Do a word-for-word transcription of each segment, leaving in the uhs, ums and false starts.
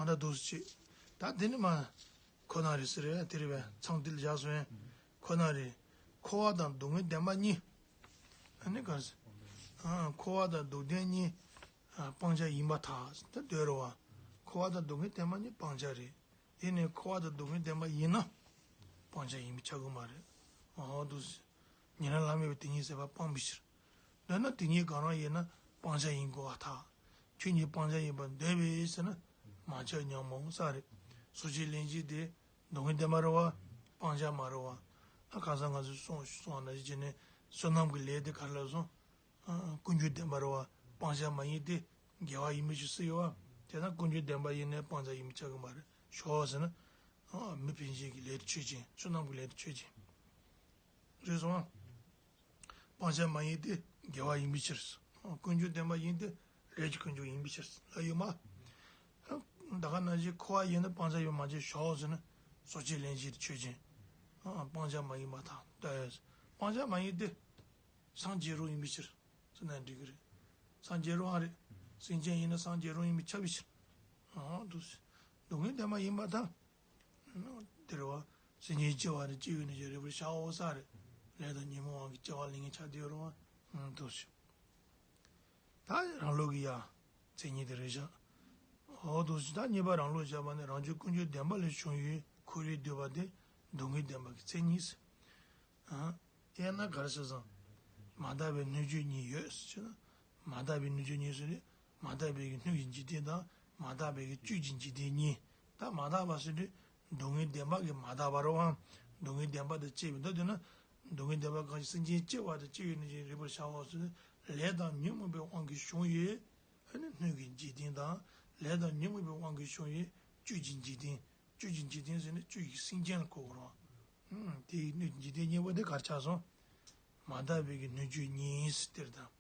ད་འདུག་སེ་བྱེད། ད་དེ་ནི་མ། ཁོ་ན་རེ་ཟེར་རེད། དེ་རེད་པས། མཚང་དེ་ལ་བཞག་སོང་ཡང་། ཁོ་ན་རེ། འཁོར་བ་དང་སྡུག་བསྔལ་བདེན་པ་གཉིས། ཨ་ནི་ག་རེ་ཟེར། ཨ། འཁོར་བ་དང་སྡུག་བདེན་གཉིས། ཨ། སྤང་བྱ་ཡིན་པར་ཐལ། ད་འདོད་རེད་པ། འཁོར་བ་དང་སྡུག་བསྔལ་བདེན་པ་གཉིས་སྤང་བྱ་རེད། ཡིན་ནའི་འཁོར་བ་དང་སྡུག་བསྔལ་བདེན་པ་ཡིན་ན། སྤང་བྱ་ཡིན་པས་ཁྱབ་ཀྱི་མ་རེད། འོ་འདུག་སེ། ཉན་རང་བླ་མེད་པའི་དེ་ཉིད་ཟད་པར་སྤངས་པའི་ཕྱིར། འདོད་ན་དེ་ཉིད་གང་རུང་ཡིན་ན་སྤང་བྱ་ཡིན་དགོས་པར་ཐལ། ཁྱོད་ཉིད་སྤང་བྱ་ཡིན་པར་འདོད་པས་ཟེར་ན། མ་ཁྱབ་སྙམ་མོ་ས་རེད། གཟུགས་ཅན་ལེན་བྱེད་དེ་སྡུག་བསྔལ་བདེན་པ་རེད་པ། སྤང་བྱ་མ་རེད་པ། ཨ། ཁ་སང་ང་ཚོས་གསུངས་གསུངས་པ་ནང་བཞིན་བྱས་ནས་བསོད་ནམས་ཀྱི་ལས་དེ་ག་རེ་ལབ་སོང་། ཨ། ཀུན་འབྱུང་བདེན་པ་རེད་པ། སྤང་བྱ་མ་ཡིན་ཏེ། དགེ་བ་ཡིན་པའི་ཕྱིར་ཟེར་ཡོད་པ། དེས་ན་ཀུན་འབྱུང་བདེན་པ་ཡིན་ནའི་སྤང་བྱ་ཡིན་པས་ཁྱབ་ཀྱི་མ་རེད། ཞོག་ཟེར་ན། ཨ། མི་ཕན་ཆད་ཀྱི་ལས་དེ་ཆོས་ཅན། བསོད་ནམས་ཀྱི་ལས་དེ་ཆོས་ཅན། རེད་སོང་ཨ། སྤང་བྱ་མ་ཡིན་ཏེ་དགེ་བ་ཡིན་པའི་ཕྱིར། ཀུན་འབྱུང་བདེན་པ་ཡིན་ཏེ་ལས་ཀྱི་ཀུན་འབྱུང་ཡིན་པའི་ཕྱིར་ལབ་ཡོད་མ། ད་ག་ནང་བཞིན་འཁོར་བ་ཡིན་ན་སྤང་བྱ་ཡོད་མ་བྱེད་ཞོག་ཟེར་ན། གཟུགས་ཅན་ལེན་བྱེད་དེ་ཆོས་ཅན། སྤང་བྱ་མ་ཡིན་པར་ཐལ། ད་སྤང་བྱ་མ་ཡིན་ཏེ། སངས་རྒྱས་རུང་ཡིན་པའི་ཕྱིར། ཟེར་ན་འགྲིག་གི་རེད། སངས་རྒྱས་རུང་ཨ་རེད། སེམས་ཅན་ཡིན་ན་སངས་རྒྱས་རུང་ཡིན་པས་ཁྱབ་པའི་ཕྱིར། འོ་འདུག་སེ། སྡུག་བསྔལ་བདེན་པ་ཡིན་པར་ཐལ། དེ་རེད་པ། སེམས་ཅན་སྐྱེ་བ་རེ་སྐྱེ་བའི་ནི་ཞེས་རིག་པར་བྱའོ་ས་རེད། ལས་དང་ཉོན་མོངས་དབང་གིས་སྐྱེ་བ་ལེན་མཁན་ཆགས་བསྡད་ཡོད་རེད་པ། འདུག་སེ། ད་རང་ལུགས་ཀྱི་ཡ། མཚན་ཉིད་དེ་རེད་ཤག་འོ་འདུག་སེ། ད་གཉིས་པ་རང་ལུགས་བྱས་པ་ནི་རང་རྒྱུད་ཀུན་འབྱུང་བདེན་པ་ལས་བྱུང་བའི་འཁོར་བའི་འདོད་པ་དེ་སྡུག་བསྔལ་བདེན་པ་གི་མཚན་ཉིད། ཨ། དེས་ན་ག་རེ་ཟེར་སོང་། མ་དག་པའི་སྣོད་བཅུད་གཉིས་ཡོད་ཟེར་ན། མ་དག་པའི་སྣོད་བཅུད་གཉིས་ཟེར་དུས། མ་དག་པའི་གི་སྣོད་ཀྱི་འཇིག་རྟེན་དང་མ་དག་པའི་གི་བཅུད་ཀྱི་འཇིག་རྟེན་གཉིས། ད་མ་དག་པ་ཟེར་དུས། སྡུག་བསྔལ་བདེན་པ་གི་མ་དག་པ་རེད་པ། སྡུག་བསྔལ་བདེན་པ་དང་བཅས་པའི་མདོ་དེ་ན། སྡུག་བསྔལ་བདེན་པ་གང་ཞིག་སེམས་ཅན་སྐྱེ་བ་དང་སྐྱེ་བའི་ནི་ཞེས་རིག་པར་བྱའོ་ཟེར་ཏེ། ལས་དང་ཉོན་མོངས་པའི་དབང་གིས་བྱུང་བའི། ཨ་ནི་སྣོད་ཀྱི་འཇིག་རྟེན་དང་། ལས་དང་ཉོན་མོངས་པའི་དབང་གིས་བྱུང་བའི་བཅུད་ཀྱི་འཇིག་རྟེན། བཅུད་ཀྱི་འཇིག་རྟེན་ཟེར་ན་བཅུད་ཀྱི་སེམས་ཅན་ལ་གོ་དགོས་རེད་པ། ཨུམ། དེའི་སྣོད་འཇིག་རྟེན་གཉིས་པོ་དེ་ག་རེ་ཆགས་སོང་། མ་དག་པའི་གི་སྣོད་བཅུད་གཉིས་དེར་དང་།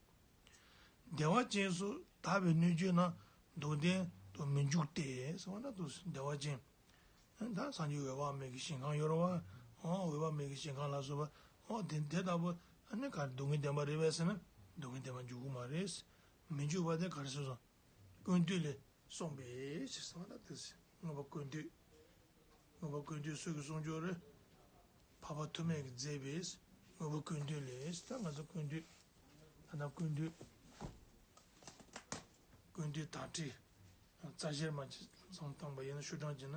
བདེ་བ་ཅན་སོགས་དག་པའི་སྣོད་བཅུད་རྣམས་སྡུག་བདེན་དུ་མི་འཇུག་སྟེ་ཟེར་བ་ན་འདུག་སེ། བདེ་བ་ཅན། ད་སངས་རྒྱས་འོད་དཔག་མེད་ཀྱི་ཞིང་ཁམས་ཡོད་རེད་པ། འོ་འོད་དཔག་མེད་ཀྱི་ཞིང་ཁམས་ལ་སོགས་པ། འོ་དེ་དེ་ལྟ་བུ་ཨ་ནི་ག་རེ་སྡུག་བསྔལ་བདེན་པ་རེད་པས་ཟེར་ན། སྡུག་བསྔལ་བདེན་པ་འཇུག་གི་མ་རེད། མི་འཇུག་པ་དེ་ག་རེ་ཟེར་སོང་། ཀུན་བཏུས་ལས་གསུངས་པའི་ཕྱིར་ཟེར་བ་ན་དེ་ཟེར། དངོས་པོ་ཀུན་བཏུས། དངོས་པོ་ཀུན་བཏུས་སུ་གི་གསུང་སྦྱོར་རེད། འཕགས་པ་ཐོགས་མེད་ཀྱིས་མཛད་པའི་དངོས་པོ་ཀུན་བཏུས་ལས། ད་ང་ཚོ་ཀུན་བཏུས། ད་ལྟ་ཀུན་བཏུས། ཀུན་བཏུས་དག་ཁྲིད། རྩ་ཤེར་མ་ཅིག་བསམ་བཏང་པ་ཡིན་ན་ཤོག་གྲངས་བྱས་ན།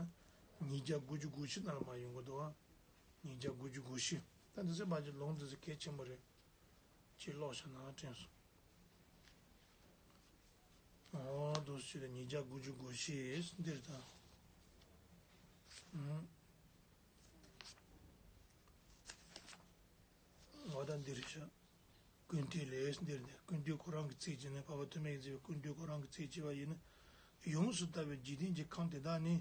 ཉིས་བརྒྱ་དགུ་བཅུ་གོ་བཞི་ནང་ལ་མར་ཡོང་གི་འདུག་པ། ཉིས་བརྒྱ་དགུ་བཅུ་གོ་བཞི། ད་འདི་ཚོ་མ་ཅིག་ལུང་འདི་ཚོ་གལ་ཆེན་པོ་རེད། ཅིག་ཀློག་བྱས་ན་དྲན་སོང་། འོ་འདུག་སེ་ལ་ཉིས་བརྒྱ་དགུ་བཅུ་གོ་བཞི་འདིར་དང་། ཨུམ། འོ་ད་འདིར་བཞག་ཀུན་བཏུས་ལས་འདིར་ནས། ཀུན་བཏུས་ཁོ་རང་གིས་ཚིག་བྱས་ནས། འཕགས་པ་ཐོགས་མེད་ཀྱིས་མཛད་པའི་ཀུན་བཏུས་ཁོ་རང་གིས་ཚིག་བྱས་པ་ཡིན་ན། ཡོངས་སུ་དག་པའི་འཇིག་རྟེན་གྱི་ཁམས་དེ་དག་ནི་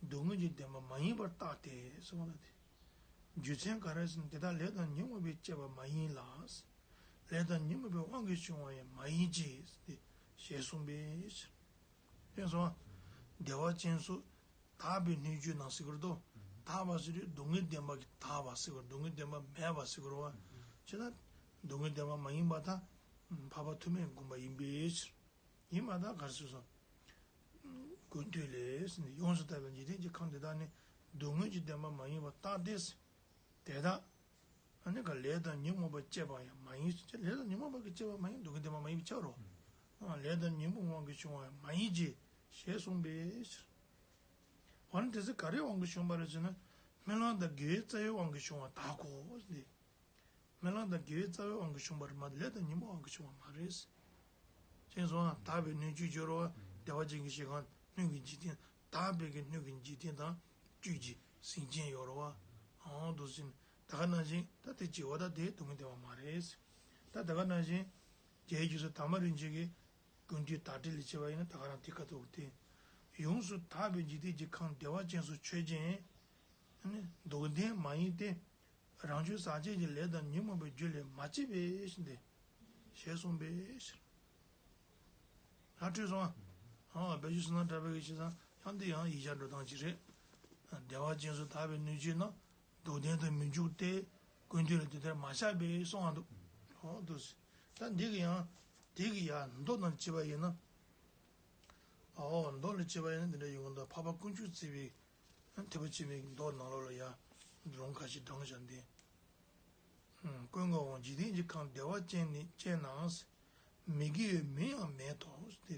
སྡུག་བསྔལ་གྱི་བདེན་པ་མ་ཡིན་པར་བརྟགས་ཏེ་གསུངས་པ་དེ། རྒྱུ་མཚན་ག་རེ་ཟེར་ན། དེ་དག་ལས་དང་ཉོན་མོངས་པས་བསྐྱེད་པ་མ་ཡིན་ལ། ལས་དང་ཉོན་མོངས་པའི་དབང་གིས་བྱུང་བ་ཡང་མ་ཡིན་གྱི། ཞེས་གསུངས་པའི་ཕྱིར། དེ་སོང་བདེ་བ་ཅན་སོགས་དག་པའི་སྣོད་བཅུད་རྣམས་ཟེར་གྱི་རེད་དོ། དག་པ་ཟེར་དུས་སྡུག་བསྔལ་བདེན་པ་གིས་དག་པ་ཟེར་གྱི་རེད། སྡུག་བསྔལ་བདེན་པ་མེད་པ་ཟེར་གྱི་རེད་པ། བྱས་ན་སྡུག་བསྔལ་བདེན་པ་མ་ཡིན་པར་ཐལ། འཕགས་པ་ཐོགས་མེད་དགོངས་པ་ཡིན་པའི་ཕྱིར། ཡིན་མ་ཐག་ག་རེ་ཟེར་སོང་། ཀུན་བཏུས་ལས་ཟེར་ནས། ཡོངས་སུ་དག་པའི་འཇིག་རྟེན་གྱི་ཁམས་དེ་དག་ནི་སྡུག་བསྔལ་གྱི་བདེན་པ་མ་ཡིན་པར་བརྟགས་ཏེ། དེ་དག་ཨ་ནི་ག་ལས་དང་ཉོན་མོངས་པས་བསྐྱེད་པ་ཡང་མ་ཡིན། ལས་དང་ཉོན་མོངས་པ་གིས་བསྐྱེད་པ་མ་ཡིན། སྡུག་བསྔལ་བདེན་པ་མ་ཡིན་པས་ཁྱབ་རོ། ལས་དང་ཉོན་མོངས་དབང་གིས་བྱུང་བ་ཡང་མ་ཡིན་གྱི། ཞེས་གསུངས་པའི་ཕྱིར། འོ་ན་དེ་ཚོ་ག་རེའི་དབང་གིས་བྱུང་བ་རེད་ཟེར་ན། སྨོན་ལམ་དང་དགེ་བའི་རྩ་བའི་དབང་གིས་བྱུང་བ་དག་གོ་ཟེར་ཏེ། སྨོན་ལམ་དང་དགེ་བའི་རྩ་བའི་དབང་གིས་བྱུང་བ་རེད་མ་གཏོགས་ལས་དང་ཉོན་མོངས་དབང་གིས་བྱུང་བ་མ་རེད། ཅེས་སོང་། དག་པའི་སྣོད་བཅུད་ཡོད་རེད་པ། བདེ་བ་ཅན་གྱི་ཞིང་ཁམས་སྣོད་ཀྱི་འཇིག་རྟེན། དག་པའི་གི་སྣོད་ཀྱི་འཇིག་རྟེན་དང་བཅུད་ཀྱི་སེམས་ཅན་ཡོད་རེད་པ། འོ་འདུག་སེ་ད་ག་ནང་བཞིན་ད་དེ་བྱེད་པ་ད་དེ་སྡུག་བསྔལ་བདེན་པ་མ་རེད། ད་ད་ག་ནང་བཞིན་རྒྱལ་བའི་རྒྱུད་སོགས་དར་མ་རིན་ཆེན་གྱི་ཀུན་བཏུས་དག་ཁྲིད་ལས་བྱས་པ་ཡིན་ན་ད་ག་རང་དེ་ཁ་ཐུག་སྟེ། ཡོངས་སུ་དག་པའི་འཇིག་རྟེན་གྱི་ཁམས་བདེ་བ་ཅན་སོགས་ཆོས་ཅན། སྡུག་བདེན་མ་ཡིན་ཏེ། རང་རྒྱུད་ཟག་བཅས་ཀྱི་ལས་དང་ཉོན་མོངས་པའི་རྒྱུ་ལས་མ་སྐྱེས་པའི་ཕྱིར་ཏེ། ཞེས་གསུངས་པའི་ཕྱིར། ལྷ་འཕྲོས་སོང་ཨ། ཨ་བེད་སྤྱོད་བསོད་ནམས་གྲགས་པའི་གི་ཞེས་སང་ཡང་འདི་ཡང་ཡིག་ཆ་འགྲོ་སྟངས་ཅིག་རེད། བདེ་བ་ཅན་སོགས་དག་པའི་སྣོད་བཅུད་རྣམས་སྡུག་བདེན་དུ་མི་འཇུག་སྟེ། ཀུན་བཏུས་ལས་དེ་ལྟར་མ་བཞག་པས་གསུངས་ཨ་འདུག་འོ་འདུག་སེ། ད་འདི་གི་ཡང་དེ་གི་ཡང་མདོ་རྣམས་བྱས་པ་ཡིན་ན། ཨའོ། མདོ་ལ་བྱས་པ་ཡིན་ན་འདི་འདྲ་ཡོང་གི་འདུག་འཕགས་པ་དཀོན་མཆོག་བརྩེགས་པའི་ཐེག་པ་ཆེན་པོའི་མདོ་ནང་ལོགས་ལ་ཡ་ལུང་ཁ་ཤས་དྲངས་བཞག་འདི། ཀུན་དགའ་བོ། འཇིག་རྟེན་གྱི་ཁམས་བདེ་བ་ཅན་ནི་ཅན་ན། མི་དགེ་བའི་མིང་ཡང་མེད་དོ། དེ་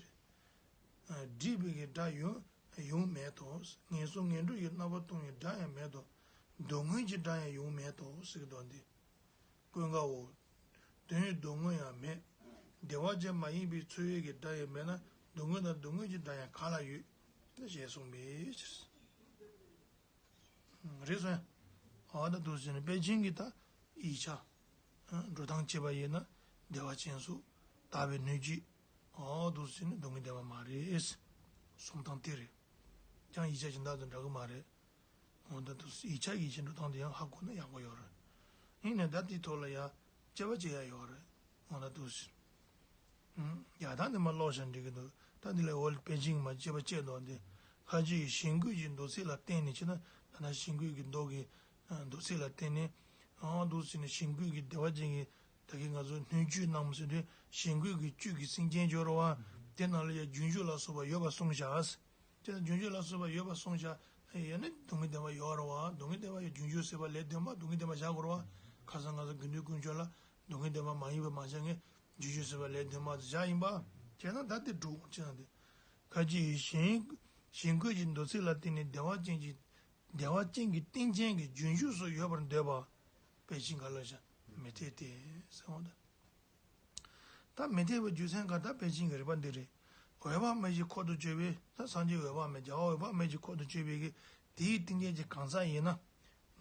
རེད། སྒྲིབ་པའི་གི་སྒྲ་ཡང་ཡང་མེད་དོ། ངན་སོང་ངན་འགྲོ་ཡི་རྣམ་པ་སྟོན་པའི་སྒྲ་ཡང་མེད་དོ། སྡུག་བསྔལ་གྱི་སྒྲ་ཡང་ཡང་མེད་དོ་ཟེར་གི་འདུག་འདི། ཀུན་དགའ་བོ། དོན་ཡོད་སྡུག་བསྔལ་ཡང་མེད། བདེ་བ་ཅན་མ་ཡིན་པའི་ཚོར་བའི་གི་སྒྲ་ཡང་མེད་ན་སྡུག་བསྔལ་དང་སྡུག་བསྔལ་གྱི་སྒྲ་ཡང་ག་ལ་ཡོད། ཞེས་གསུངས་པའི་ཕྱིར། རེད་སོང་། ཨ་ད་འདུག་ཟེར་ནས་དཔེ་ཅན་གྱི་ད་ཡིག་ཆ། འགྲོ་སྟངས་བྱས་པ་ཡིན་ན་བདེ་བ་ཅན་སོགས་དག་པའི་སྣོད་ཀྱིས། ཨ་འདུག་ཟེར་ནས་སྡུག་བསྔལ་བདེ་བ་མ་རེད། གསུང་སྟངས་དེ་རེད། ཀྱང་ཡིག་ཆ་གཞན་དག་དང་འདྲ་གི་མ་རེད། འོ་ད་འདུག་ཡིག་ཆ་ཡིག་ཆ་འགྲོ་སྟངས་དེ་ཡང་ཧ་གོ་ན་ཡག་པོ་ཡོད་རེད། ཡིན་ནའི་ད་དེའི་ཐོག་ལ་ཡ་དཔྱད་པ་བྱེད་ཡ་ཡོད་རེད། འོ་ད་འདུག་ཟེར། ཡ་ད་འདི་མ་ཀློག་བཞག་འགྲིག་གི་འདུག་ད་འདི་ལ་འོ་ལ་དཔེ་ཅན་མ་དཔྱད་པ་བྱེད་འདུག་འདི། ཁ་ཅིག་གིས་ཞིང་བཀོད་ཀྱི་མདོ་ཚིག་ལ་བརྟེན་ནས་བྱས་ན་ད་ལྟ་ཞིང་བཀོད་ཀྱི་མདོ་གི་མདོ་ཚིག་ལ་བརྟེན་ནས། ཨང་འདུག་ཟེར་ནས་ཞིང་བཀོད་ཀྱི་བདེ་བ་ཅན་གྱི་ད་གིན་ང་ཚོ་སྣོད་བཅུད་རྣམས་ཟེར་དུས་ཞིང་བཀོད་ཀྱི་བཅུད་ཀྱི་སེམས་ཅན་སྦྱོར་བ། དེ་ནང་ལ་ཡང་རྒྱུན་ཞུགས་ལ་སོགས་པ་ཡོད་པར་གསུངས་བཞག་དེ་ལ་རྒྱུན་ཞུགས་ལ་སོགས་པ་ཡོད་པར་གསུངས་བཞག་ཡང་ན་སྡུག་བསྔལ་བདེ་བ་ཡོད་རེད་བ། སྡུག་བསྔལ་བདེ་བ་ཡང་རྒྱུན་ཞུགས་ཟེར་བ་ལས་དོན་པ་སྡུག་བསྔལ་བདེ་བ་བཞག་དགོས་རེད་བ། ཁ་སང་ང་ཚོ་དགེ་འདུན་དཀོན་མཆོག་ལ་སྡུག་བསྔལ་བདེ་བ་མ་ཡིན་པ་མ་བཞག་ངས་རྒྱུན་ཞུགས་ཟེར་བ་ལས་དོན་པ་བཞག་ཡིན་པ། བྱས་ན་ད་དེ་འགྲོ་ཅི་ན་དེ། ཁ་ཅིག་གིས་ཞིང་ཞིང་བཀོད་ཀྱི་མདོ་ཚིག་ལ་བརྟེན་ནས་བདེ་བ་ཅན་གྱི་བདེ་བ་ཅན་གྱི་རྟེན་ཅན་གྱི་རྒྱུན་ཞུགས་སུ་ཡོད་པར་འདོད་པ། དཔེ་ཅན་ག་ལ་བཞག་མི་འཐད་དེ་ཟེར་བ་དང་། ད་མི་འཐད་པའི་རྒྱུ་མཚན་ག་ད་དཔེ་ཅན་གྱི་རིགས་པ་འདི་རེད། འོད་དཔག་མེད་ཀྱི་འཁོར་དུ་གྱུར་པའི་ད་སངས་རྒྱས་འོད་དཔག་མེད་རྒྱལ་བ་འོད་དཔག་མེད་ཀྱི་འཁོར་དུ་གྱུར་པའི་གི་དེའི་རྟེན་ཅན་གྱི་གང་ཟག་ཡིན་ན།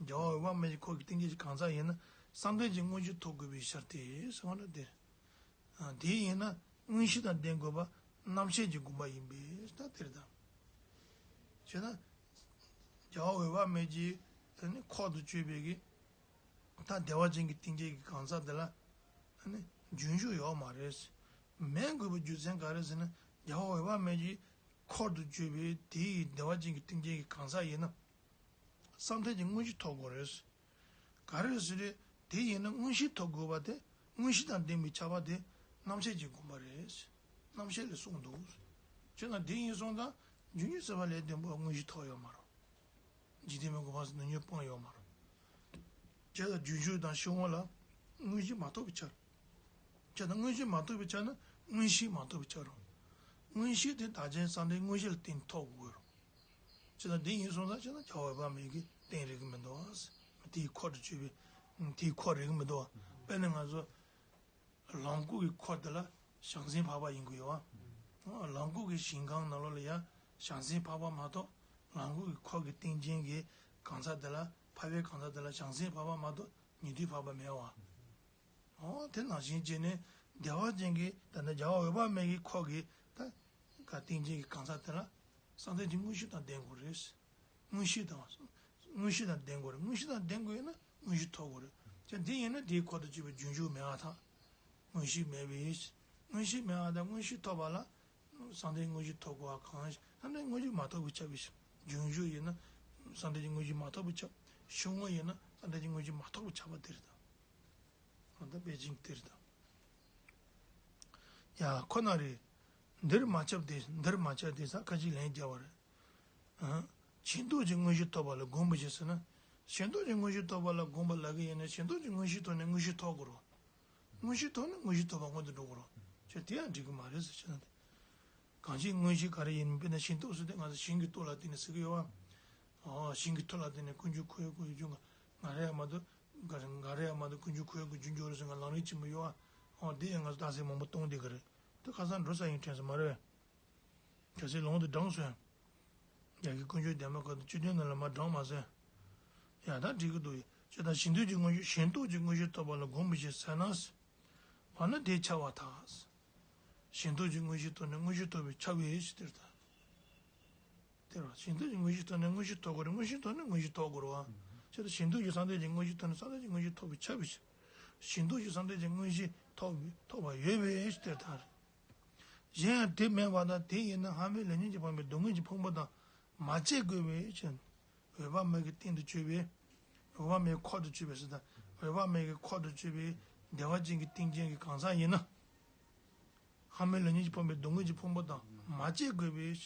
རྒྱལ་བ་འོད་དཔག་མེད་ཀྱི་འཁོར་གྱི་རྟེན་ཅན་གྱི་གང་ཟག་ཡིན་ན་བསམ་གཏན་གྱི་དངོས་གཞི་ཐོབ་དགོས་པའི་ཕྱིར་ཏེ་ཟེར་བ་འདི་རེད། དེ་ཡིན་ན་མངོན་ཤེས་དང་ལྡན་དགོས་པ་རྣམ་བཤད་ཀྱི་དགོངས་པ་ཡིན་པས་ད་དེར་དང་། བྱས་ན། རྒྱལ་བ་འོད་དཔག་མེད་ཀྱི་ནི་འཁོར་དུ་གྱུར་པའི་གི་ད་བདེ་བ་ཅན་གྱི་རྟེན་ཅན་གྱི་གང་ཟག་དེ་ལ་ནི་རྒྱུན་ཞུགས་ཡོད་མ་རེད། མེད་དགོས་པའི་རྒྱུ་མཚན་ག་རེ་ཟེར་ན་རྒྱལ་བ་འོད་དཔག་མེད་ཀྱི་འཁོར་དུ་གྱུར་པའི་དེའི་བདེ་བ་ཅན་གྱི་རྟེན་ཅན་གྱི་གང་ཟག་ཡིན་ན། བསམ་གཏན་གྱི་དངོས་གཞི་ཐོབ་དགོས་རེད། ག་རེ་ཟེར་རེད། དེ་ཡིན་ན་མངོན་ཤེས་ཐོབ་དགོས་པ་དེ་མངོན་ཤེས་དང་ལྡན་པའི་ཁྱབ་པ་དེ་རྣམ་བཤད་ཀྱི་དགོངས་པ་རེད། རྣམ་བཤད་ལས་གསུངས་འདུག་བྱས་ན་དེ་ཡིན་སོང་ཙང་རྒྱུན་ཞུགས་ཟེར་བ་ལས་ལྡན་པ་མངོན་ཤེས་ཐོབ་ཡོད་མ་རེད། འཇིག་རྟེན་མི་དགོས་པ་ཟེར་ན་ཉོན་སྤངས་ཡོད་མ་རེད། བྱས་ཙང་རྒྱུན་ཞུགས་དང་ཤེས་དབང་ལ་མངོན་ཤེས་མ་ཐོབ་པའི་ཆར། བྱས་ཙང་མངོན་ཤེས་མ་ཐོབ་པའི་ཆར་ན་མངོན་ཤེས་མ་ཐོབ་པའི་ཆར་རོ། མངོན་ཤེས་དེ་བདག་ཆེན་བསམ་གཏན་མངོན་ཤེས་ལ་བརྟེན་ཐོབ་དགོས་རོ། ཅི་ལྟར་འདི་ཡིན་སོང་ཙང་ཅི་ལྟར་རྒྱལ་བ་འོད་དཔག་མེད་ཀྱི་རྟེན་རེག་གི་མི་འདུག་བ། དེའི་འཁོར་དུ་གྱུར་པའི་དེའི་འཁོར་རེག་གི་མི་འདུག་བ། དཔེར་ན་ང་ཚོ་ལོངས་སྐུ་གི་འཁོར་དེ་ལ་བྱང་སེམས་འཕགས་པ་ཡིན་དགོས་ཡོད་བ། ལོངས་སྐུ་གི་ཞིང་ཁམས་ནང་ལོགས་ལ་ཡང་བྱང་སེམས་འཕགས་པ་མ་གཏོགས་ལོངས་སྐུ་གི་འཁོར་གྱི་རྟེན་ཅན་གྱི་གང་ཟག་དེ་ལ་འཕགས་པའི་གང་ཟག་དེ་ལ་བྱང་སེམས་འཕགས་པ་མ་གཏོགས་ཉན་ཐོས་འཕགས་པ་མེད་བ། འོ་དེ་ནང་བཞིན་བྱས་ནས་བདེ་བ་ཅན་གྱི་ད་ནི་རྒྱལ་བ་འོད་དཔག་མེད་ཀྱི་འཁོར་གྱི་ད་ག་རྟེན་ཅན་གྱི་གང་ཟག་དེ་ལ་བསམ་གཏན་གྱི་མངོན་ཤེས་དང་ལྡན་དགོས་རེད། མངོན་ཤེས་དང་། མངོན་ཤེས་དང་ལྡན་དགོས་རེད། མངོན་ཤེས་དང་ལྡན་དགོས་ཡོད་ན་མངོན་ཤེས་ཐོབ་དགོས་རེད། ཅེས་འདི་ཡིན་ན་དེའི་འཁོར་དུ་གྱུར་པའི་རྒྱུན་ཞུགས་མེད་པར་ཐལ། མངོན་ཤེས་མེད་པས། མངོན་ཤེས་མེད་པ་དང་མངོན་ཤེས་ཐོབ་པ་ལ། བསམ་གཏན་མངོན་ཤེས་ཐོབ་དགོས་པ་གང་ཞིག་བསམ་གཏན་མངོན་ཤེས་མ་ཐོབ་པས་ཁྱབ་པའི་ཕྱིར། རྒྱུན་ཞུགས་ཡིན་ན། བསམ་གཏན་གྱི་མངོན་ཤེས་མ་ཐོབ་པས་ཁྱབ། ཤེས་དབང་ཡིན་ན་བསམ་གཏན་གྱི་མངོན་ཤེས་མ་ཐོབ་པས་ཁྱབ་པ་དེ་རེད་དང་། ད་དཔེ་ཅན་དེ་རེད་དང་། ཡ་ཁོ་ན་རེ། འདིར་མ་ཁྱབ་སྟེ་འདིར་མ་ཁྱབ་སྟེ་ས་ཁ་ཅིག་ལན་རྒྱག་པ་རེད། ཨང་། ཤིན་ཏུ་ཀྱི་མངོན་ཤེས་ཐོབ་པ་ལ་དགོངས་པའི་ཕྱིར་ཟེར་ན། ཤིན་ཏུ་ཀྱི་མངོན་ཤེས་ཐོབ་པ་ལ་དགོངས་པ་ལབ་ཀྱི་ཡིན་ན་ཤིན་ཏུ་ཀྱི་མངོན་ཤེས་ཐོབ་ནས་མངོན་ཤེས་ཐོབ་དགོས་རེད། མངོན་ཤེས་ཐོབ་ནས་མངོན་ཤེས་ཐོབ་པ་སྔོན་དུ་འགྲོ་དགོས་རེད། ཁྱོད་དེ་ཡང་འགྲིག་གི་མ་རེད་ཟེར་ཁྱོད་ན་དེ། གང་ཞིག་མངོན་ཤེས་ག་རེ་ཡིན་མིན་དཔེར་ན་ཤིན་ཏུ་ཟེར་དུས་ང་ཚོ་ཤིང་གི་ཏོག་ལ་བརྟེན་ནས་ཟེར་གི་ཡོད་བ། ཨོ་ཤིང་གི་ཏོག་ལ་བརྟེན་ནས་ཀུན་འབྱུང་འཁོར་བའི་སྒོ་རྒྱུན་ག་ང་རེ་ཡང་མ་གཏོགས་ག་རེ་ང་རེ་ཡང་མ་གཏོགས་ཀུན་འབྱུང་འཁོར་བའི་སྒོ་རྒྱུན་འཇུག་རེད་ཟེར་ང་ལམ་རིམ་ཆེན་པོ་ཡོད་བ། ཨོ་དེ་ཡང་ང་ཚོ་རྟགས་གསལ་མང་པོ་གཏོང་བསྡད་གི་རེད། དེ་ཁ་སང་འགྲོ་ས་ཡིན་དྲན་སོང་མ་རེད། གལ་སྲིད་ལུང་དུ་དྲངས་སོང་ཡང་། རྒྱ་གི་ཀུན་འབྱུང་ལྡན་མ་ཁ་ཐུག་བཅུ་བདུན་ནང་ལ་མ་དྲངས་མ་སོང་ཡང་། ཡང་དག་འགྲིག་གི་འདུག་ཅེས་དང་ཤིན་ཏུ་ཀྱི་མངོན་ཤེས་ཤིན་ཏུ་ཀྱི་མངོན་ཤེས་ཐོབ་པ་ལ་དགོངས་པའི་ཕྱིར་ཟེར་ན། འོ་ན་དེ་ཁྱབ་པར་ཐལ། ཤིན་ཏུ་ཀྱི་མངོན་ཤེས་ཐོབ་ནས་མངོན་ཤེས་ཐོབ་པས་ཁྱབ་པའི་ཕྱིར་དེར་ཐལ། དེ་རེད། ཤིན་ཏུ་ཀྱི་མངོན་ཤེས་ཐོབ་ནས་མངོན་ཤེས་ཐོབ་དགོས་རེད། མངོན་ཤེས་ཐོབ་ནས་མངོན་ཤེས་ཐོབ་དགོས་རེད་བ། ཅེས་དང་ཤིན་ཏུ་ཀྱི་བསམ་གཏན་གྱི་མངོན་ཤེས་ཐོབ་ནས་བསམ་གཏན་གྱི་མངོན་ཤེས་ཐོབ་པས་ཁྱབ། ཤིན་ཏུ་ཀྱི་བསམ་གཏན་གྱི་མངོན་ཤེས་ཐོབ་ཐོབ་པ་ཡོད་པའི་ཕྱིར་དེར་ཐལ། གཞན་ཡང་དེ་མེད་པ་དང་དེ་ཡིན་ན་ལྷ་མིན་ལས་ཉོན་གྱིས་ཕོངས་པའི་སྡུག་བསྔལ་གྱི་ཕུང་པོ་དང་མ་བཅས་དགོས་པའི་ཕྱིར། འོད་དཔག་མེད་ཀྱི་སྟེང་དུ་གྱུར་པའི། འོད་དཔག་མེད་ཀྱི་འཁོར་དུ་གྱུར་པའི་ཟེར་ད། འོད་དཔག་མེད་ཀྱི་འཁོར་དུ་གྱུར་པའི་བདེ་བ་ཅན་གྱི་རྟེན་ཅན་གྱི་གང་ཟག་ཡིན་ན། ལྷ་མིན་ལས་ཉོན་གྱིས་ཕོངས་པའི་སྡུག་བསྔལ་གྱི་ཕུང་པོ་དང་ མ་བྱེད་དགོས་པས།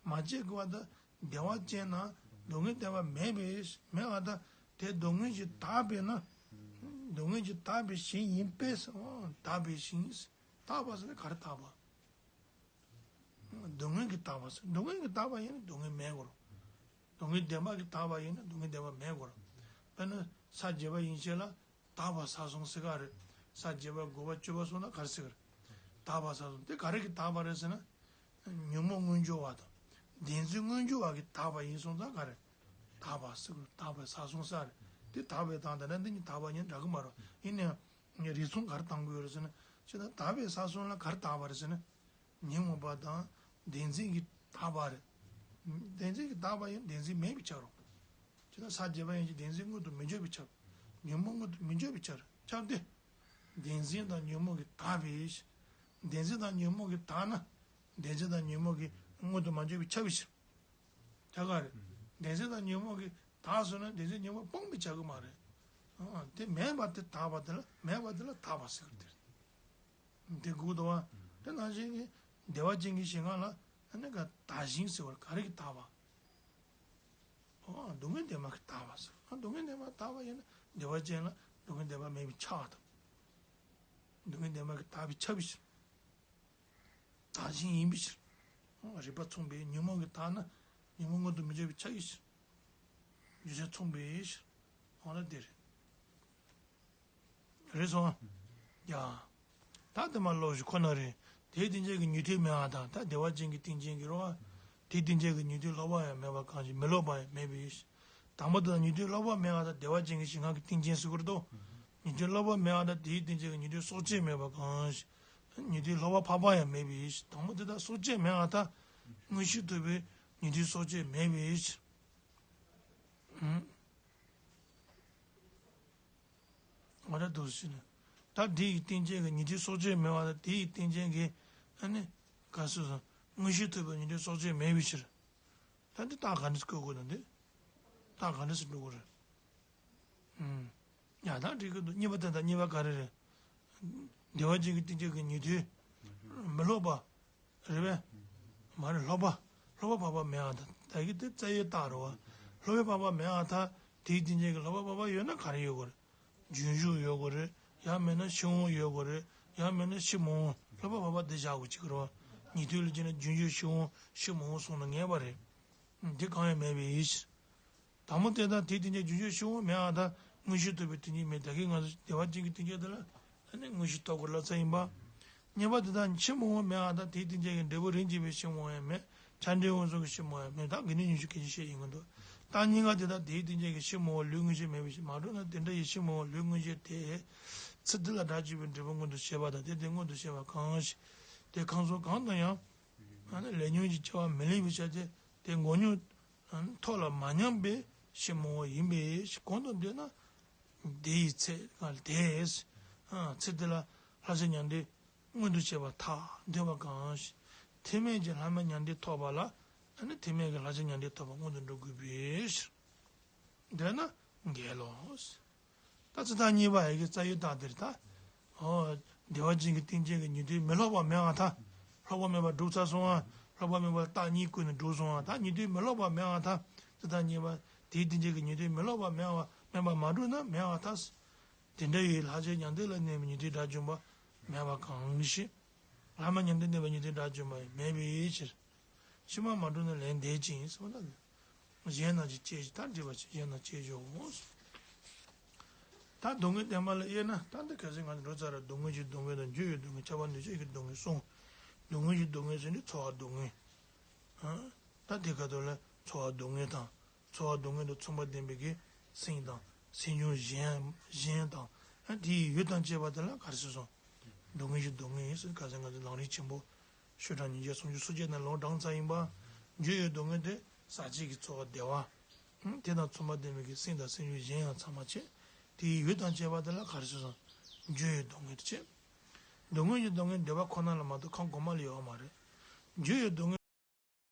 མ་བྱེད་དགོས་པ་དང་བདེ་བ་ཅན་ན་སྡུག་བསྔལ་བདེ་བ་མེད་པས། མེད་པ་དང་དེ་སྡུག་བསྔལ་གྱིས་དག་པས་ན། སྡུག་བསྔལ་གྱིས་དག་པའི་ཞིང་ཡིན་པས། དག་པའི་ཞིང་། དག་པ་ཟེར་ན་ག་རེ་དག་པ། སྡུག་བསྔལ་གྱིས་དག་པ་ཟེར། སྡུག་བསྔལ་གྱིས་དག་པ་ཡིན་ན་སྡུག་བསྔལ་མེད་དགོས་རེད། སྡུག་བསྔལ་བདེན་པ་གྱིས་དག་པ་ཡིན་ན་སྡུག་བསྔལ་བདེན་པ་མེད་དགོས་རེད། དཔེར་ན་ས་བརྒྱད་པ་ཡན་ཆད་ལ་དག་པ་ས་གསུམ་ཟེར་ག་རེད། ས་བརྒྱད་པ་དགུ་པ་བཅུ་པ་སོང་ན་ག་རེ་ཟེར་ག་རེད། དག་པ་ས་གསུམ་དེ་ག་རེ་གིས་དག་པ་རེད་ཟེར་ན། ཉོན་མོངས་མངོན་གྱུར་བ་དང་བདེན་འཛིན་མངོན་གྱུར་བ་གིས་དག་པ་ཡིན་སོང་ཙང་ག་རེད། དག་པ་ཟེར་གི་རེད། དག་པའི་ས་གསུམ་ཟེར་རེད། དེ་དག་པའི་དང་དེ་འདྲ་འདི་གཉིས་དག་པ་གཉིས་འདྲ་གི་མ་རེད། ཡིན་ནའང་ངས་རིགས་མཚུངས་ག་རེ་བཏང་གི་ཡོད་རེད་ཟེར་ན། ཅི་ལྟར་དག་པའི་ས་གསུམ་ལ་ག་རེ་དག་པ་རེད་ཟེར་ན། ཉོན་མོངས་པ་དང་བདེན་འཛིན་གྱིས་དག་པ་རེད། བདེན་འཛིན་གྱིས་དག་པ་ཡིན་བདེན་འཛིན་མེད་པའི་ཆ་རོ། ཅི་ལྟར་ས་བརྒྱད་པ་ཡན་ཆད་བདེན་འཛིན་མངོན་དུ་མི་འགྱུར་བའི་ཆ། ཉོན་མོངས་མངོན་དུ་མི་འགྱུར་བའི་ཆ་རེད། ཆ་དེ། བདེན་འཛིན་དང་ཉོན་མོངས་ཀྱིས་དག་པའི། བདེན་འཛིན་དང་ཉོན་མོངས་ཀྱིས་དག་ན། བདེན་འཛིན་དང་ཉོན་མོངས་ཀྱིས་མངོན་དུ་མ་གྱུར་པའི་ཆ་བའི་ཕྱིར། ད་ག་རེད། བདེན་འཛིན་དང་ཉོན་མོངས་ཀྱིས་དག་སོང་ན་བདེན་འཛིན་ཉོན་མོངས་སྤངས་པའི་ཆ་གི་མ་རེད། ཨ། དེ་མེད་པ་དེ་དག་པ་དེ་ལ་མེད་པ་དེ་ལ་དག་པ་ཟེར་གི་རེད། དེ་དགོས་འདུག་བ། དེ་ནང་བཞིན་གྱི་བདེ་བ་ཅན་གྱི་ཞིང་ཁམས་ལ་ཨ་ནི་ག་དག་ཞིང་ཟེར་བར་ག་རེ་གིས་དག་པ། ཨོ། སྡུག་བསྔལ་བདེན་པ་གིས་དག་པ་ཟེར། ཨ། སྡུག་བསྔལ་བདེན་པ་དག་པ་ཡིན་ན་བདེ་བ་ཅན་ལ་སྡུག་བསྔལ་བདེན་པ་མེད་པའི་ཆ་བ་དང་། སྡུག་བསྔལ་བདེན་པ་གིས་དག་པའི་ཆ་བའི་ཕྱིར། དག་ཞིང་ཡིན་པའི་ཕྱིར། རིགས་པ་མཚུངས་པས་ཉོན་མོངས་ཀྱིས་དག་ན་ཉོན་མོངས་མངོན་དུ་མི་འགྱུར་བའི་ཆ་ཡིན་ཕྱིར། རྒྱུ་མཚན་མཚུངས་པའི་ཕྱིར། འོ་ན་དེ་རེད། རེད་སོང་། ཡ། ད་དེ་མ་ལོག་ཞིག་ཁོ་ན་རེད། དེའི་སྟེང་ཆད་ཀྱི་ཉན་ཐོས་མེད་པ་དང་ད་བདེ་བ་ཅན་གྱི་སྟེང་ཆད་ཀྱི་རོ། དེའི་སྟེང་ཆད་ཀྱི་ཉན་ཐོས་ལྷག་པ་ཡང་མེད་པ་གང་ཞིག་མི་སློབ་པ་ཡང་མེད་པའི་ཕྱིར། དང་པོ་དེ་དག་ཉན་ཐོས་ལྷག་པ་མེད་པ་དང་བདེ་བ་ཅན་གྱི་ཞིང་ཁམས་ཀྱི་སྟེང་ཆད་ཟེར་གྱི་རེད་དོ། ཉན་ཐོས་ལྷག་པ་མེད་པ་དང་དེའི་སྟེང་ཆད་ཀྱི་ཉན་ཐོས་སྲོག་གཅོད་མེད་པ་གང་ཞིག་ཉན་ཐོས་ལྷག་པ་འཕགས་པ་ཡང་མེད་པའི་ཕྱིར། དང་པོ་དེ་དག་སྲོག་གཅོད་མེད་པ་དང་། མངོན་ཤེས་ཐོབ་པའི་ཉན་ཐོས་སྲོག་གཅོད་མེད་པའི་ཕྱིར། ཨང་། ང་ར་འདུག་ཟེར་ནས། ད་དེ་ཡི་སྟེང་ཆད་ཀྱི་ཉན་ཐོས་སྲོག་གཅོད་མེད་པ་དང་དེ་ཡི་སྟེང་ཆད་ཀྱི་ཨ་ནི། ག་སོ་སོ། མངོན་ཤེས་ཐོབ་པའི་ཉན་ཐོས་སྲོག་གཅོད་མེད་པའི་ཕྱིར། ད་འདི་རྟགས་ག་འདྲ་བཀོད་དགོས་ན་འདི། རྟགས་ག་འདྲ་ཞིག་འགྲོ་དགོས་རེད། ཨུམ། ཡ་ད་འགྲིག་གི་འདུག་གཉིས་པ་དེ་དང་གཉིས་པ་ག་རེ་རེད། བདེ་བ་ཅན་གྱི་སྟེང་ཆད་ཀྱི་ཉན་ཐོས། མི་སློབ་པ། རེད་པས། མ་རེད་ལྷག་པ། ལྷག་པ་འཕགས་པ་མེད་པ་དང་ད་གི་དེ་རྩ་བའི་རྟགས་རེད་བ། ལྷག་པའི་འཕགས་པ་མེད་པ་དང་དེའི་སྟེང་ཆད་ཀྱི་ལྷག་པ་འཕགས་པ་ཡོད་ན་ག་རེ་ཡོད་དགོས་རེད། རྗེས་འཇུག་ཡོད་དགོས་རེད། ཡང་མིན་ན་ཕྱིར་འོང་ཡོད་དགོས་རེད། ཡང་མིན་ན་ཕྱིར་མི་འོང་ལྷག་པ་འཕགས་པ་དེ་བཞག་དགོས་ཀྱི་རེད་བ། ཉན་ཐོས་ལ་བྱས་ན་རྗེས་འཇུག་ཕྱིར་འོང་ཕྱིར་མི་འོང་གསུངས་ན་ངེས་པ་རེད། དེ་གང་ཡང་མེད་པའི་ཕྱིར། དང་པོ་དེ་དག་དེའི་སྟེང་ཆད་རྗེས་འཇུག་ཕྱིར་འོང་མེད་པ་དང་མངོན་ཤེས་ཐོབ་པའི་སྟེང་ཆད་མེད་ད་གིན་ང་ཚོ་བདེ་བ་ཅན་གྱི་སྟེང་ཆད་དེ་ལ་ཨ་ནི་མངོན་ཤེས་ཐོབ་དགོས་ལབ་ཚར་ཡིན་པ། གཉིས་པ་དེ་དག་ཕྱིར་མི་འོང་མེད་པ་དང་དེའི་སྟེང་ཆད་ཀྱི་འབྲས་བུ་རིམ་གྱིས་པའི་ཕྱིར་མི་འོང་ཡང་མེད། ཆ་འདྲེན་འོང་གསུམ་གྱི་ཕྱིར་མི་འོང་ཡང་མེད། ད་དགེ་འདུན་ཉི་ཤུ་སྐད་ཅིག་བཤད་ཡིན་གྱི་འདུག་རྟགས་གཉིས་ཀ་དེ་དག་དེའི་སྟེང་ཆད་ཀྱི་ཕྱིར་མི་འོང་ལུས་མངོན་ཤེས་མེད་པའི་ཕྱིར་མ་གྲུབ་ན་དེ་འདྲ་ཡི་ཕྱིར་མི་འོང་ལུས་མངོན་ཤེས་དེ། ཚེ་འདི་ལ་སྒྲ་བསྒྱུར་བའི་འབྲས་བུ་མངོན་དུ་བྱེད་པ་དང་དེ་དེ་མངོན་དུ་བྱེད་པ་གང་ཞིག་དེ་གང་སོགས་གང་དང་ཡང་། ཨ་ནི་ལས་ཉོན་གྱི་སྐྱེ་བ་མི་ལེན་པའི་ཆ་དེ་དེ་མགོ་རྙོག་ཐོག་ལ་མ་མཉམ་པའི་ཕྱིར་མི་འོང་ཡིན་པའི་ཕྱིར་གོང་དུ་འདོད་ན། དེ་ཡི་ཚེ་གང་དེས། ཚེ་འདི་ལ་ལྷག་བཅས་མྱང་འདས་མངོན་དུ་བྱེད་པར་ཐལ་འདོད་པ་གང་ཞིག་ཐེག་དམན་གྱི་ལྷག་མ་མྱང་འདས་ཐོབ་པ་ལ་ཨ་ནི་ཐེག་དམན་གྱི་ལྷག་བཅས་མྱང་འདས་ཐོབ་པ་མངོན་དུ་འགྲོ་དགོས་པའི་ཕྱིར། འདོད་ན་འགལ་ལོ། ད་ཚིག་རྟགས་གཉིས་པ་ཡི་གེ་རྩ་བའི་རྟགས་དེར་ད། ཨོ། བདེ་བ་ཅན་གྱི་སྟེང་ཆད་ཀྱི་ཉན་ཐོས་མི་སློབ་པ་མེད་པར་ཐལ། སློབ་པ་མེད་པར་གྲུབ་ཚར་སོང་ང་། སློབ་པ་མེད་པར་རྟགས་གཉིས་བཀོད་ནས་གྲུབ་སོང་ང་། ད་ཉན་ཐོས་མི་སློབ་པ་མེད་པར་ཐལ། ཚིག་རྟགས་གཉིས་པ། དེའི་སྟེང་ཆད་ཀྱི་ཉན་ཐོས་མི་སློབ་པ་མེད་པ་མེད་པར་མ་གྲུབ་ན་མེད་པར་ཐལ། དེ་འདྲ་ཡི་ལྷག་བཅས་མྱང་འདས་ལ་གནས་པའི་ཉན་ཐོས་དགྲ་བཅོམ་པ་མེད་པ་གང་ཞིག་ལྷག་མ་མྱང་འདས་གནས་པའི་ཉན་ཐོས་དགྲ་བཅོམ་པ་ཡང་མེད་པའི་ཕྱིར། ཕྱི་མ་མ་གྲུབ་ན་ལན་འདེབས་ཅིང་ཟེར་བ་ལ། གཞན་རྣམས་ཀྱི་བཅས་ཀྱི་ད་འདྲིས་པ་ཞིག་གཞན་རྣམས་བཅས་འཇོག་གོ། ད་སྡུག་བསྔལ་བདེན་པ་ལ་དབྱེ་ན་ད་འདི་གལ་སྲིད་ང་ཚོ་འགྲོ་ཚར་ར་སྡུག་བསྔལ་གྱི་སྡུག་བསྔལ་དང་རྒྱུ་ཡི་སྡུག་བསྔལ་ཁྱབ་པ་འདུ་བྱེད་ཀྱི་སྡུག་བསྔལ་གསུམ། སྡུག་བསྔལ་གྱི་སྡུག་བསྔལ་ཟེར་ནི་ཚོར་བ་སྡུག་བསྔལ། ད་དེ་ག་དོ་ལ་ཚོར་བ་སྡུག་བསྔལ་དང་། ཚོར་བ་སྡུག་བསྔལ་དང་མཚུངས་པ་ལྡན་པའི་གི་སེམས་དང་སེམས་བྱུང་གཞན་གཞན་དང་དེའི་ཡུལ་དང་བཅས་པ་དེ་ལ་ག་རེ་ཟེར་སོང་། སྡུག་བསྔལ་གྱི་སྡུག་བསྔལ་ཟེར་ག་ཚོད་ང་ཚོ་ལམ་རིམ་ཆེན་པོ་ཤོག་གྲངས་ཉིས་བརྒྱ་སུམ་ཅུ་སོ་བརྒྱད་ནང་ལོག་དྲངས་ཚར་ཡིན་པ། རྒྱུ་ཡི་སྡུག་བསྔལ་དེ་ཟག་བཅས་ཀྱི་ཚོར་བ་བདེ་བ། དེ་དང་མཚུངས་པ་ལྡན་པའི་གི་སེམས་དང་སེམས་བྱུང་གཞན་ཡང་ཚང་མ་བྱས། དེའི་ཡུལ་དང་བཅས་པ་དེ་ལ་ག་རེ་ཟེར་སོང་། རྒྱུ་ཡི་སྡུག་བསྔལ་དུ་བྱས། སྡུག་བསྔལ་གྱི་སྡུག་བསྔལ་འདོད་པ་ཁོ་ན་ལ་མ་གཏོགས་ཁམས་གོང་མ་ལ་ཡོད་པ་མ་རེད། རྒྱུ་ཡི་སྡུག་བསྔལ།